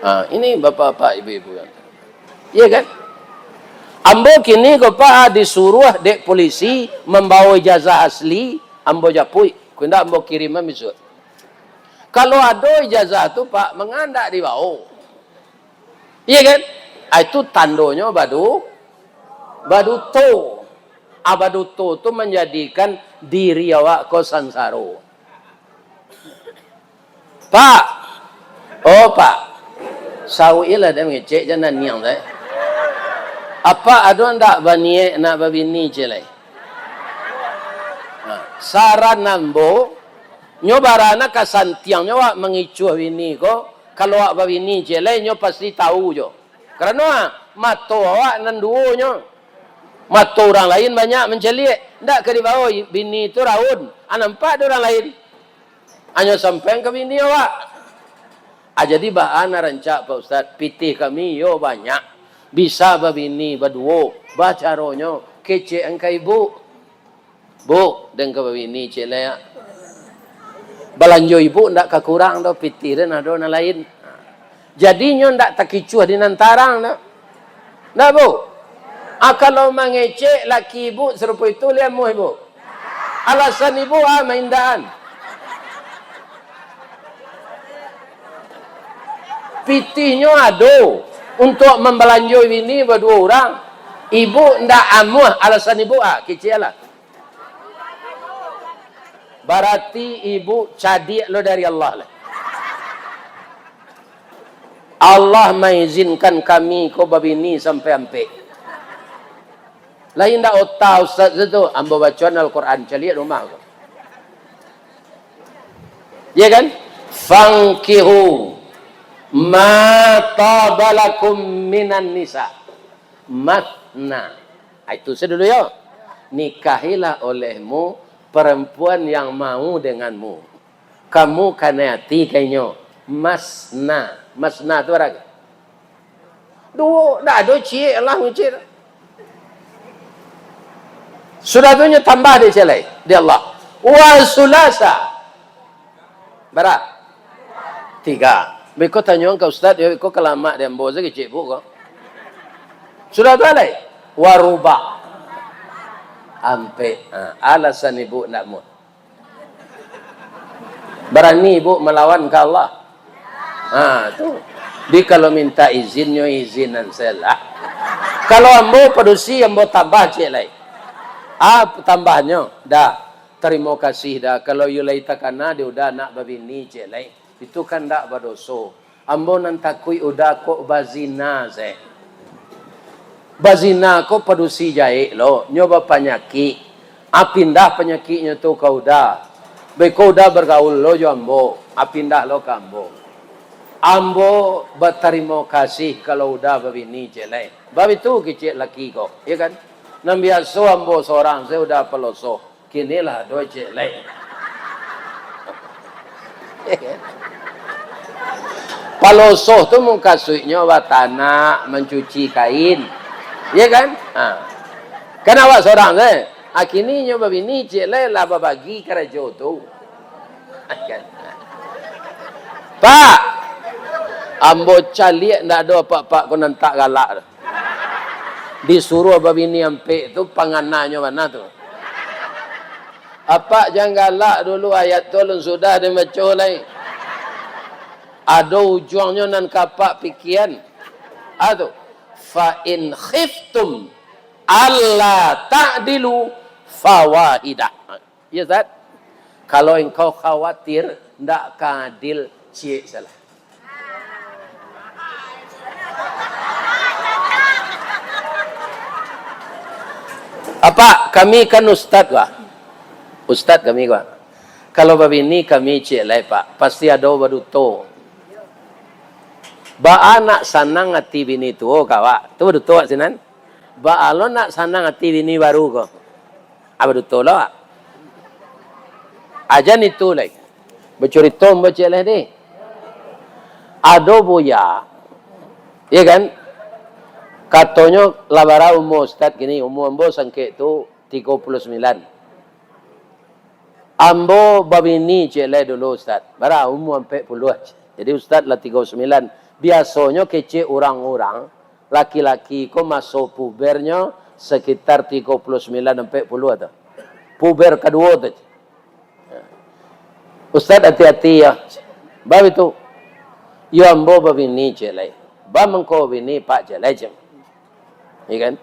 Ha, ini bapak-bapak, ibu-ibu yang, iya kan? Ambo kini ko, Pak, disuruah dek polisi mambawa ijazah asli, ambo japuik. Kok indak, ambo kiriman bisuak. Kalau ado ijazah tu, Pak, manga ndak dibawa? Iya kan? Ah, itu tandonyo badu-, baduto. Ah, baduto tu manjadikan diri awak ko sansaro. Pak! Oh, Pak! Sauiklah dek mangecek, jan naniang dek. Apak ado ndak baniek nak babini ciek lai? Ha, saran ambo, nyo barana ka santiang nyo awak mangicuah bini ko, kalau awak babini ciek lai, nyo pasti tahu jo. Karano, ha, Mato awak nan duonyo. Mato urang lain banyak mancaliak. Ndak ka dibawa bini tu raun. Ah, nampak dek urang lain. Hanyo sampai ka bini awak. Ah, jadi baa nan rancak, Pak Ustaz? Pitih kami yo banyak. Bisa babini baduo. Baa caronyo? Kecek an ka ibu. Bu, den ka babini ciek lai, ah. Balanjo ibu ndak ka kurang doh, pitih den ado nan lain. Jadinyo ndak takicuah di nan tarang doh. Ndak, Bu? Ah, kalau mangecek laki ibu sarupo itu, lai amuah ibu. Alasan ibu, ah, maindaan. Pitihnyo ado untuak mambalanjo bini baduo urang. Ibu ndak amuah, alasan ibu, ah, kecek lah. Barati ibu cadiak lo dari Allah lah. Allah maizinkan kami ko babini sampai ampek. Lain ndak ota ustaz tu, ambo bacoan Al-Quran, caliak rumah ko. Ya kan? "Fankihu ma taba lakum minan nisa, masna." Ah, itu sajo dulu yo. "Nikahilah olehmu perempuan yang mau denganmu." Kamu kanai ati ka inyo. Masna. Masna tu bara? Duo, ndak ado ciek lah, ciek. Sudah tu nyo tambah dek ciek lai, dek Allah. Wa sulasa. Bara? Tiga. Beko tanyo ka ustaz, yo, beko ka lamak di ambo se kecek ibu ko. Sudah tu lai? Wa ruba. Ampek. Ha, alasan ibu ndak amuah. Barani ibu malawan ka Allah? Ha, tu. Di kalau minta izin, nyo izinan sajolah. Kalau ambo padusi, ambo tambah ciek lai. Ah, tambahnyo, dah. Tarimo kasih dah. Kalau iyo lai takana di uda anak babini ciek lai. Itu kan ndak badoso. Ambo nan takuik uda kok bazina se. Bazina ko padusi jahek lo, nyo bapanyakik. Ah, pindah panyakiknyo tu ka uda. Beko uda bagaul lo jo ambo, ah, pindah lo ka ambo. Ambo batarimo kasih kalau uda babini ciek lai. Bab itu kecek laki ko, iyo kan? Nan biaso ambo sorang se uda paloso. Kini lah ado ciek lai. Paloso tu mukasuiknyo batanak, mancuci kain. Iyo kan? Ha. Kan awak sorang tu, eh? Ha, kini nyo babini ciek lai lah babagi karajo tu. Kan? Pak, ambo caliak ndak ado apak-apak ko nan tak galak tu. Disuruah babini ampek tu, pangananyo bana tu. Apak jan galak dulu, ayat tu alun sudah den baco lai. Ado ujuangnyo nan ka apak pikian. Ah tu. "Fa in khiftum alla ta'dilu fawahidah." Iyo, Ustaz? Kalau engkau khawatir ndak ka adil, ciek sajolah. Apak, kami kan ustad, Pak. Ustad kami, Pak. Kalau babini kami ciek lai, Pak, pasti ado baduto. Baa nak sanang ati bini tuo ka awak? Tu baduto awak sinan. Baa lo nak sanang ati bini baru ko? Ah, baduto lo, Pak. Ajan itu lai. Bacurito ambo ciek lai deh. Ado buya. Iyo kan? Katonyo, lah bara umua ustad kini? Umua ambo sangkek tu tigo puluah sambilan. Ambo babini ciek lai dulu, Ustad. Bara? Umua ampek puluah. Jadi, Ustad lah tigo puluah sambilan. Biasonyo kecek urang-urang, laki-laki ko maso pubernyo sekitar tigo puluah sambilan ampek puluah tu. Puber kaduo tu. Ustad, ati-ati yo. Bab itu. Yo, ambo babini ciek lai. Baa mangko bini Pak ciek lai, cek. Iyo kan?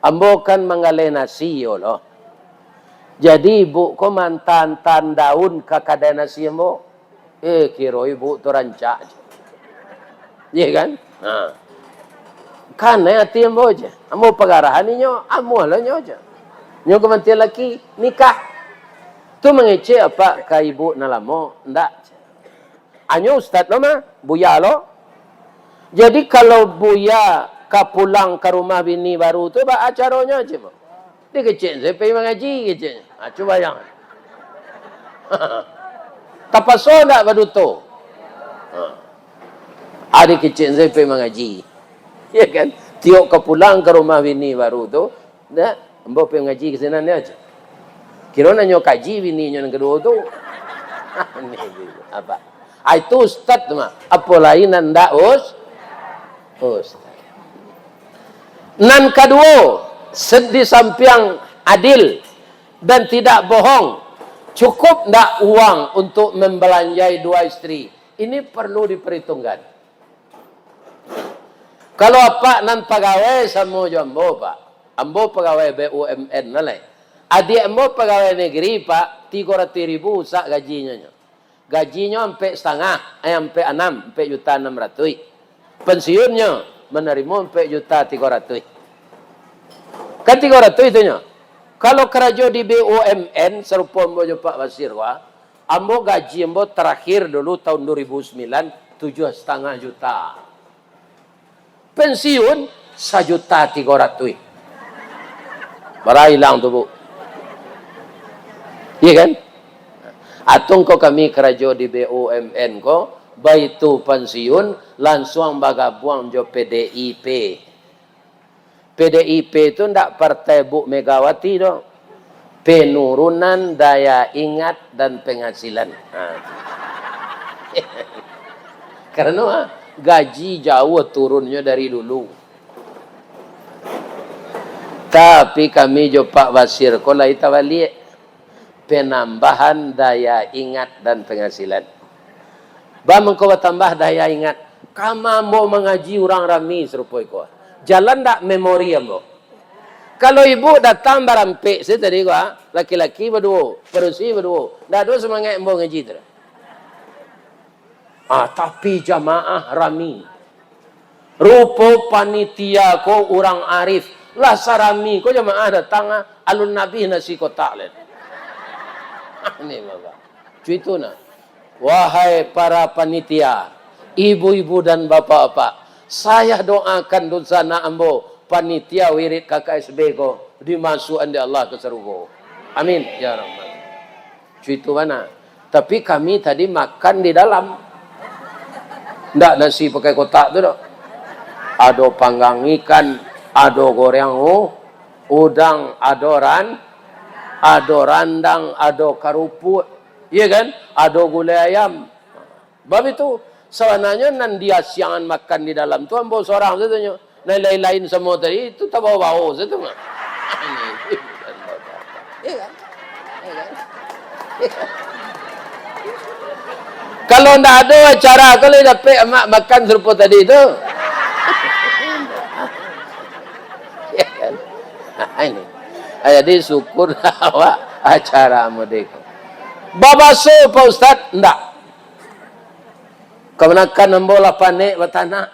Ambo kan manggaleh nasi yo lo. Jadi, ibu ko maanta-anta daun ka kadai nasi ambo. Eh, kiro ibu tu rancak, cek. Iyo kan? Ha. Kanai ati ambo, cek. Ambo pagarahan inyo, amuah lo nyo, cek. Nyo ka mantian laki, nikah. Tu mangecek apak ka ibu nan lamo? Ndak, cek. Anyo ustad lo mah, buya lo. Jadi, kalau buya Ka pulang ka rumah bini baru tu, baa caronyo, cik? Dikecek se pai mangaji, keceknyo. Ha, cubo bayangkan. Tapaso ndak baduto? Ha. Ah, dikecek se pai mangaji. Ya kan? Tiok ka pulang ka rumah bini baru tu, dah, ambo pai mangaji ka sinan yo, cik. Kiro nanyo kaji bininyo nan kaduo tu. Apa? Ah, itu ustad tu mah. Apo lai nan ndak us-, ustad. Nan kaduo, sed-, di sampiang adil dan tidak bohong, cukup ndak uang untuk membelanjai dua istri? Ini perlu diperhitungkan. Kalau apak nan pagawai samo jo ambo, Pak. Ambo pagawai B U M N lah lai. Adiak ambo pagawai negeri, Pak, tigo ratuih ribu sak gajinyo nyo. Gajinyo ampek satangah, eh, ampek anam, ampek juta anam ratuih. Pensiunnyo manarimo ampek juta tigo ratuih. Kan tigo ratuih tu nyo. Kalau karajo di B U M N, sarupo ambo jo Pak Basir ko, ambo gaji ambo tarakhir dulu tahun dua ribu sembilan, tujuah satangah juta. Pensiun, sajuta tigo ratuih. Bara ilang tu, Bu? Iya kan? Atong ko kami karajo di B U M N ko, baitu pensiun, lansuang bagabuang jo P D I P. P D I P tu ndak partai Bu Megawati doh. Penurunan daya ingat dan penghasilan. Ha. Karano, ah, gaji jauah turunnyo dari dulu. Tapi kami jo Pak Basir ko lai tabaliak. Penambahan daya ingat dan penghasilan. Ba mangko batambah daya ingat. Kama ambo mangaji urang rami sarupo iko. Jalan ndak memori ambo? Kalau ibu datang barampek se tadi ko, ah, laki-laki baduo, padusi baduo. Ndak ado sumangaik ambo ngaji tu. Ah, tapi jamaah rami. Rupo panitia ko urang arif. Lah sarami ko jamaah datang, ah, alun abih nasi kotak lai. Ah, ni, Bapak. Cuito nah. Wahai para panitia, ibu-ibu dan bapak-bapak, saya doakan dunsanak ambo, panitia wirid K K S B ko, dimasuakan dek Allah ka sarugo. Amin, ya Rabbal. Cuito bana. Tapi kami tadi makan di dalam. Ndak nasi pakai kotak tu doh. Ado panggang ikan, ado goreng u-, udang, ado ran-, ado randang, ado karupuk. Iya kan? Ado gulai ayam. Bab itu, sabananyo nan diasiangan makan di dalam tu ambo sorang satanyo. Nan lain-lain samo tadi, tu tabao-bao sato mah. Iya kan? Iya kan? Kalau ndak ado acara, kalau dapek amak makan sarupo tadi tu. Iya kan? Nah, ini. Ah, jadi syukur awak acara model ko. Babaso, Pak Ustaz? Ndak. Kamanakan ambo lah panek batanak.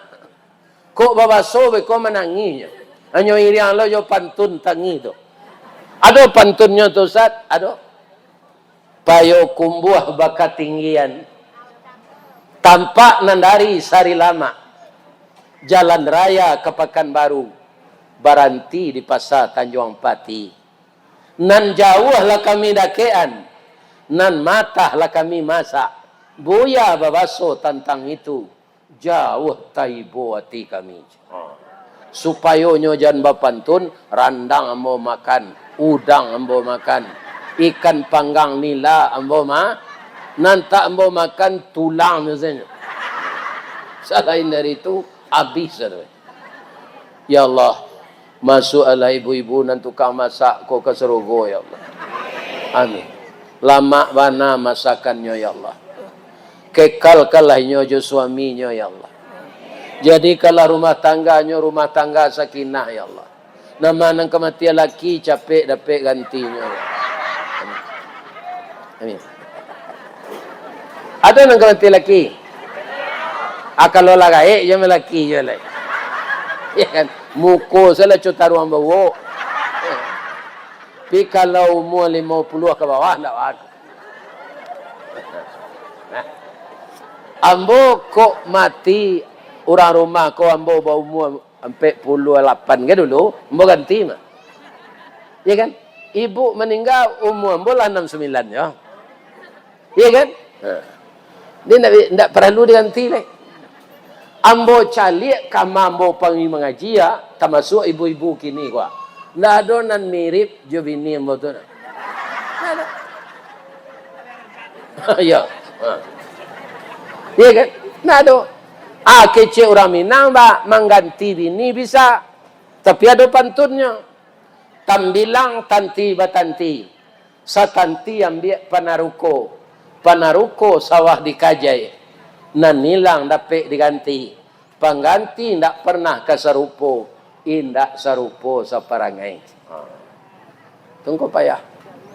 Kok babaso beko manangihnyo. Hanyo iriang lo jo pantun tangih tu. Ado pantunnyo tu, Ustaz? Ado. Payokumbuah bakatinggian. Tampak nan dari Sarilamak. Jalan raya ka Pakanbaru. Baranti di Pasar Tanjuang Pati. Nan jauah lah kami dakekan, nan matah lah kami masak. Buya babaso tantang itu, jauah taibo ati kami. Ha. Supayo nyo jan bapantun, randang ambo makan, udang ambo makan, ikan panggang nila ambo ma-, nan tak ambo makan, tulang misalnyo. Salain dari itu, abih sudah. Ya Allah, masuakkanlah ibu-ibu nan tukang masak ko ka sarugo, ya Allah. Amin. Lamak bana masakannyo, ya Allah. Kekalkanlah inyo jo suaminyo, ya Allah. Jadikanlah rumah tangganyo rumah tangga sakinah, ya Allah. Nan ma nan ka mati laki, capek dapek gantinyo, ya Allah. Amin. Amin. Ado nan ka mati laki? Ah, kalau lah gaek, jan malaki juo lai. Ya kan? Muko salah co taruang bawok. Tapi kalau umua limo puluah ka bawah, ndak baa. Nah. Ambo kok mati, urang rumah ko ambo baumua Ampek puluah lapan ka dulu, ambo ganti mah. Iyo kan? Ibu maningga, umua ambo lah anam sambilan yo. Iyo kan? Ha. Jadi ndak, ndak paralu diganti lai. Ambo caliak kama ambo pangi mangaji, yo, tamasuak ibu-ibu kini ko. Ndak ado nan mirip jo bini ambo tu, nah. Ndak ado. Iyo. Ha. Iyo kan? Ndak ado. Ah, kecek urang Minang, bah, mangganti bini bisa. Tapi ado pantunnyo. Tambilang tanti batanti. Satanti ambiak panaruko. Panaruko sawah dikajai. Nan ilang dapek diganti. Pangganti indak pernah ka sarupo, indak sarupo saparangai. Ha. Tunggu payah.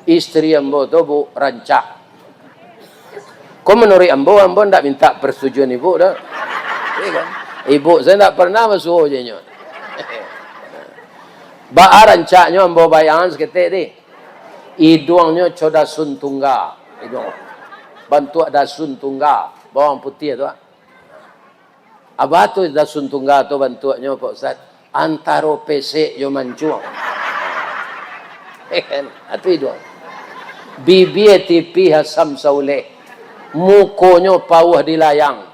Istri ambo tu, Bu, rancak. Ko manuruik ambo, ambo indak minta persetujuan ibu doh. Iyo kan? Ibu sajo indak pernah basuo jo inyo. Baa rancaknyo ambo bayangkan saketek ti. Iduangnyo co dasun tungga. Iduang. Bantuak dasun tungga. Bawang putiah tu, ah. Apo tu dasun tungga tu bantuaknyo, Pak Ustaz? Antaro pesek jo mancuang. Kan? Atu iduang. Bibia tipih asam sauleh. Mukonyo pauah dilayang.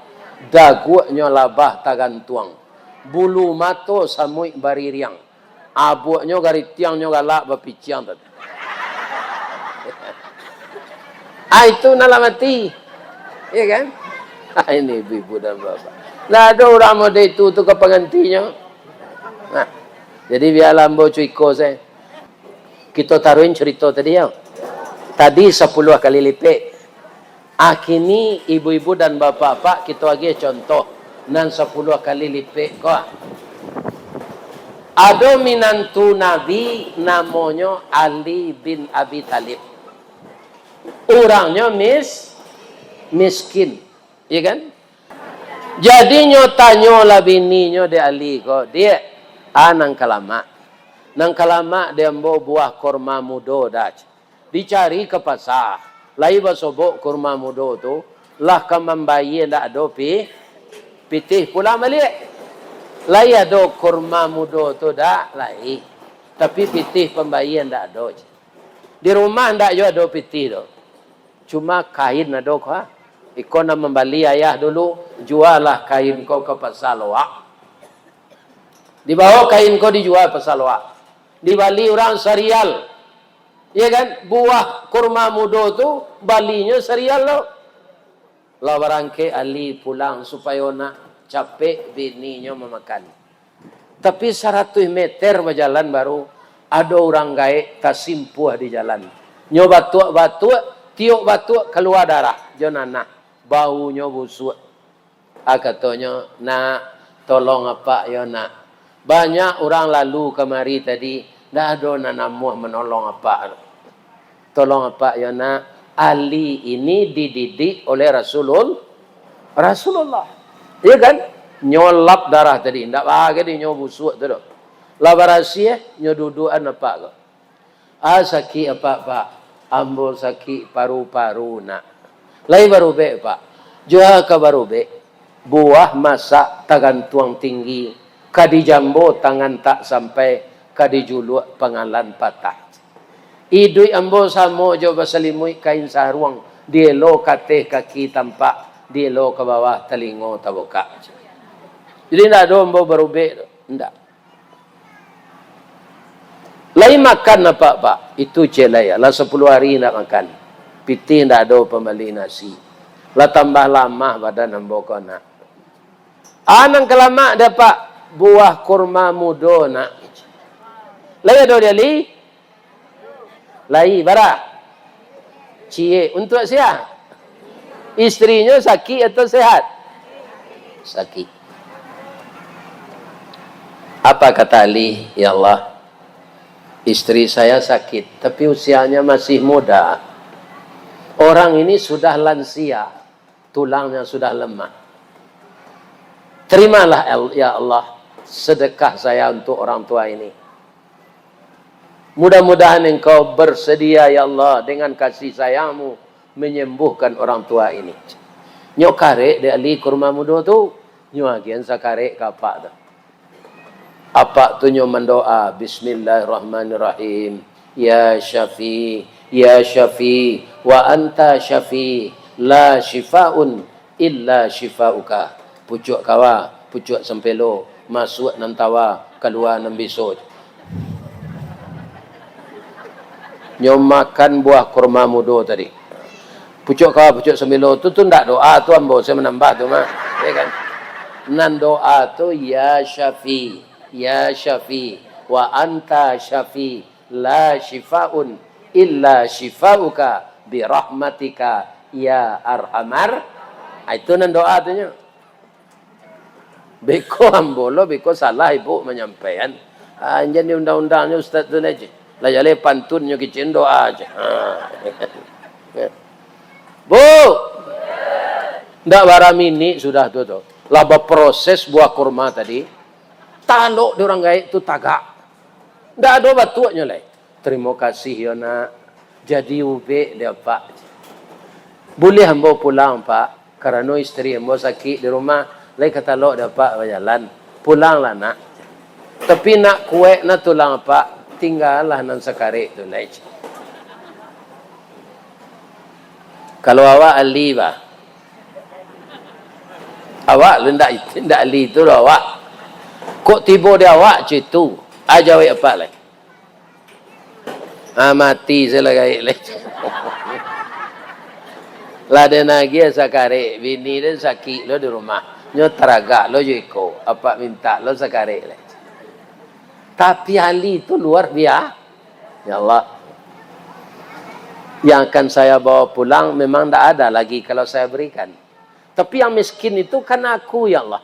Daguaknyo labah tagantuang. Bulu mato samuik baririang. Abuaknyo garitiangnyo galak bapiciang tadi. Ah, itu nan lah mati. Iyo kan? Ah, ini ibu-ibu dan bapak. Lah ado urang model itu tu ka pangantinyo. Nah, jadi bialah ambo cuiko sajo. Kito taruhin carito tadi yo. Tadi sapuluah kali lipek. Ah, kini ibu-ibu dan bapak-bapak, kito agiah contoh nan sapuluah kali lipek ko. Ado minantu Nabi namonyo Ali bin Abi Thalib. Urangnyo mis-, miskin, iyo kan? Jadi nyo tanyolah bininyo dek Ali ko, "Diak, a nan ka lamak? Nan ka lamak dek ambo buah kurma mudo dah." Dicari ka pasa, lai basobok kurma mudo tu, lah ka mambayia ndak ado pi-, pitih pulang baliak. Lai ado kurma mudo tu dak? Lai. Tapi pitih pambayia ndak ado. Di rumah ndak juo ado pitih tu. Cuma kain ado ko, ha? Iko nan mambali ayah dulu, jualah kain ko ka pasa Loak. Dibawo kain ko dijua pasa Loak. Dibali urang sarial. Iyo kan? Buah kurma mudo tu balinyo sarial lo. Lah barangkek Ali pulang supayo nak capek bininyo mamakan. Tapi saratuih meter bajalan baru, ado urang gaek tasimpuah di jalan. Nyo batuak-batuak, tiok batuak kalua darah jo nanah, baunyo busuak. Ah, katonyo, "Nak, tolong apak yo, nak. Banyak urang lalu kamari tadi, ndak ado nan namuah manolong apak tu. Tolong apak yo, nak. Ali ini dididik oleh Rasulul-, Rasulullah." Iyo kan? Nyo lap darah tadi, ndak bagai di nyo busuak tu doh. Lah barasiah, nyo duduakan apak ko. "Ah, sakik apak, Pak?" "Ambo sakik paru-paru, nak." "Lai barubek, Pak?" "Jua ka barubek. Buah masak tagantuang tinggi, ka dijambo tangan tak sampai, ka dijuluak pangalan patah. Iduik ambo samo jo basalimuik kain saruang, dielo ka ateh kaki tampak, dielo ka bawah talingo tabukak." Jadi, ndak ado ambo barubek tu, ndak. "Lai makan apak, Pak?" "Itu ciek lai, lah sapuluah ari indak makan. Pitih indak ado pambali nasi. Lah tambah lamah badan ambo ko, nak." "A nan ka lamak dek apak?" "Buah kurma mudo, nak." "Lai ado di Ali?" "Lai, bara?" "Ciek." "Untuak sia?" "Istrinyo sakik atau sehat?" "Sakik." Apa kata Ali? "Ya Allah, istri saya sakit, tapi usianya masih muda. Orang ini sudah lansia, tulangnya sudah lemah. Terimalah, ya Allah, sedekah saya untuk orang tua ini. Mudah-mudahan Engkau bersedia, ya Allah, dengan kasih sayang-Mu menyembuhkan orang tua ini." Nyo karek dek Ali kurma mudo tu, nyo agiahan sakarek ka apak tu. Apak tu nyo mandoa, "Bismillahirrahmanirrahim. Ya Syafi, ya Syafi, wa anta Syafi, la syifaun illa syifauka." Pucuak kawa, pucuak sampelo, masuak nan tawa, kalua nan biso. Nyo makan buah kurma mudo tadi. Pucuak kawa, pucuak sampelo tu, tu ndak doa tu, ambo se manambah tu mah. Ya kan? Nan doa tu, "Ya Syafi, ya Syafi, wa anta Syafi, la syifaun illa syifauka birahmatika ya arhamar." Ah, itu nan doa tu nyo. Beko ambo lo, beko salah ibu manyampaian. Ah, jan di undang-undangnyo ustaz tu nyo. Lah jaleh pantunnyo kicin doa aja. Ah. Bu! Ndak bara minik sudah tu, tu. Lah baproses buah kurma tadi. Talok di urang gaek tu tagak. Ndak ado batuaknyo lai. "Tarimo kasih yo, Nak. Jadi ubek dek Apak. Buliah ambo pulang, Pak, karano isteri ambo sakik di rumah, lai ka talok dek Apak bajalan. Pulanglah, Nak. Tapi nak kuek na tulang Apak, tinggalah nan sakarek tu lai." Kalau awak ahli, bah. Awak lu ndak, ndak ahli tu lo awak. Kok tibo di awak cak itu? Ah, jawek Apak lai. Ah, mati se lah gaek lai. Lah den agiah sakarek, bini den sakik lo di rumah. Nyo taragak lo jo iko, Apak mintak lo sakarek lai. Tapi ahli tu luar bia-, ya Allah. Yang akan saya bawa pulang memang ndak ada lagi kalau saya berikan. Tapi yang miskin itu kan aku, ya Allah.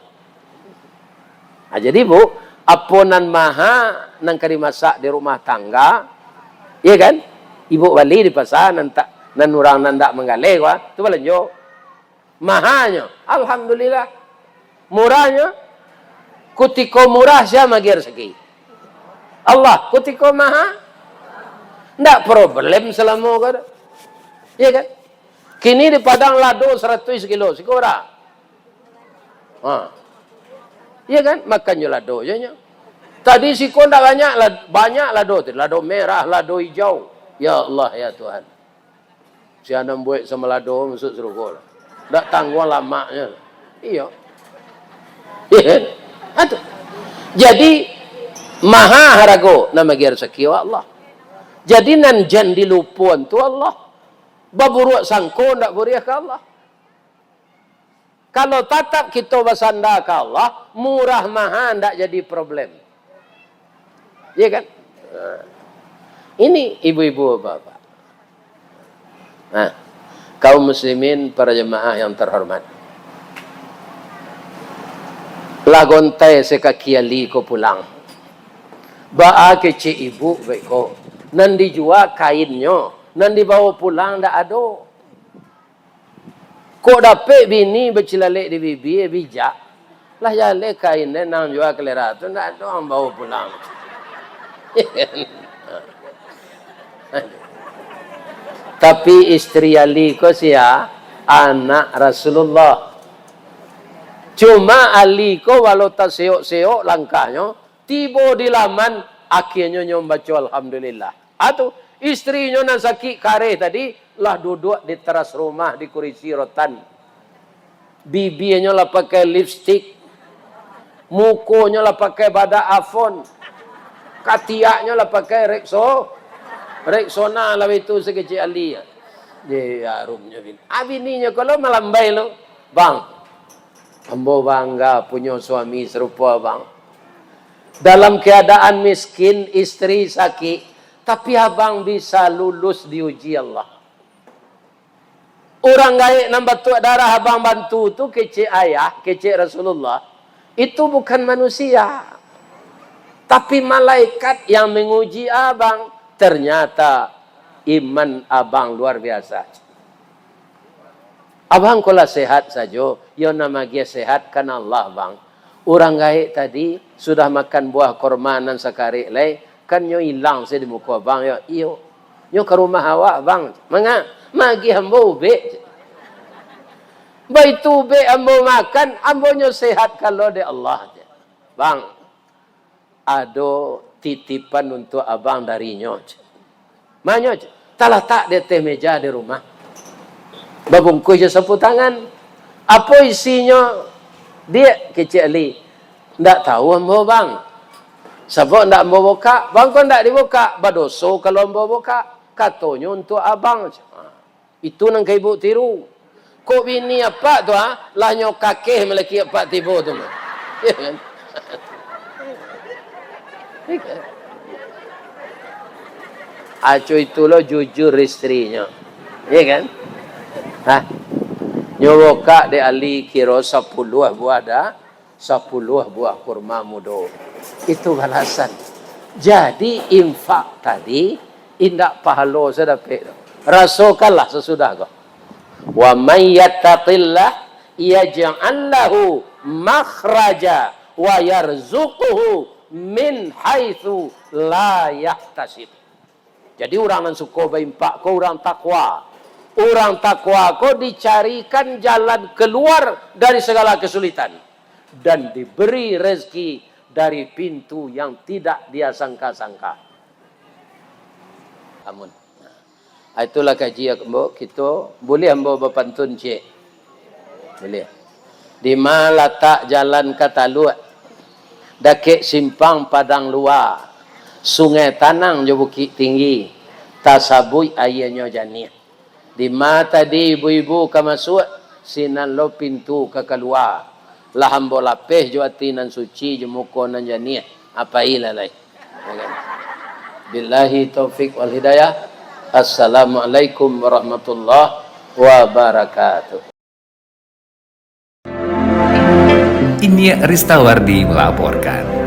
Nah, jadi, Bu, apo nan maha nan ka dimasak di rumah tangga, iya kan? Ibu bali di pasar, nan tak, nan urang nan dak manggaleh, wah, tu balanjo. Mahanyo, alhamdulillah. Murahnyo, kutiko murah sia magiah rasaki? Allah. Kutiko maha, ndak problem salamo ko tu. Iya kan? Kini di Padang lado saratuih sakilo, siko bara? Ha. Iya kan? Makan jo lado jo nyo. Tadi siko ndak banyak, lad-, banyak lado tu. Lado merah, lado ijau. Ya Allah, ya Tuhan. Sia nan buek samo lado masuak sarugo lah. Ndak tangguang lamaknyo. Iyo. Iya kan? Ado. Jadi, maha harago nan magiah rasaki wa Allah. Jadi, nan jan dilupoan tu Allah. Baburuak sangko ndak buliah ka Allah. Kalau tatap kito basanda ka Allah, murah maha ndak jadi problem. Iya kan? Nah. Ini ibu-ibu, bapak-bapak. Nah, kaum muslimin, para jemaah yang terhormat. Lah gontai sakaki ali ko pulang. Baa kecek ibu baik ko. Nan dijua kainnyo, nan dibawo pulang ndak ado. Kok dapek bini bacilalek di bibia, bijak. Lah jaleh kain den nan jua kalera tu, ndak ado ang bawo pulang. Tapi isteri Ali ko sia? Anak Rasulullah. Cuma Ali ko walau taseyok-seyok langkahnyo, tibo di laman, akhianyo nyo mambaco Alhamdulillah. Atu, istrinyo nan sakik kareh tadi, lah duduak di teras rumah di kurisi rotan. Bibianyo lah pakai lipstik. Mukonyo lah pakai badak Avon. Katiaknyo lah pakai Rexo-, Rexona lah itu sakecek ali. Ye, arumnyo bini. Ah, bininyo ko lo malambai lo. "Bang, ambo bangga punyo suami sarupo abang. Dalam keadaan miskin, isteri sakik, tapi abang bisa lulus diuji Allah. Urang gaek nan batuak darah abang bantu tu kecek ayah, kecek Rasulullah, itu bukan manusia, tapi malaikat yang menguji abang. Ternyata iman abang luar biasa." Abang ko lah sehat sajo, yo nan magiah sehat kan Allah, Bang. Urang gaek tadi sudah makan buah korma nan sakarek lai, kan nyo ilang se di muko Abang, yo? Iyo. Nyo ka rumah awak, Bang. Manga? Magiah ambo ubek. Baitu ubek ambo makan, ambo nyo sehat kalau dek Allah, je. Bang, Ado titipan untuak abang darinyo, cek. Manyo, cek, talatak di ateh meja di rumah. Babungkuih jo sapu tangan. Apo isinyo, Diak? Kecek Ali. Ndak tahu ambo, Bang. Sabab ndak ambo bukak. Bang, kok ndak dibukak? Badoso kalau ambo bukak. Katonyo untuak abang, cek. Ha. Itu nan ka ibu tiru. Kok bini apak tu, ah, lah nyo kakeh malaki apak tibo tu mah. Ya kan? Ya kan? Aco itu lo jujur istrinyo. Ya kan? Hah? Nyo bukak dek Ali kiro sapuluah buah da-, sapuluah buah kurma mudo. Itu balasan. Jadi, infak tadi indak pahalo sadapek tu. Rasokanlah sasudah ko. "Wa may yattaqillah yaj'al lahu makhraja wa yarzuqhu min haitsu la yahtasib." Jadi, urang nan suko bainfak ko urang takwa. Urang takwa ko dicarikan jalan keluar dari segala kesulitan dan diberi rezeki dari pintu yang tidak dia sangka-sangka. Amun. Ah, itulah kaji ambo, kito, buliah ambo bapantun ciek? Buliah. Di ma latak jalan ka Taluak, dakek simpang Padang Lua, Sungai Tanang jo Bukik Tinggi, tasabuik aianyo janiah. Di ma tadi ibu-ibu ka masuak, sinan lo pintu ka kalua. Lah ambo lapeh jo ati nan suci, jo muko nan janiah, pailah lai. Ya kan? Billahi taufik wal hidayah. Assalamualaikum warahmatullahi wabarakatuh. Inyiak Ristawardi melaporkan.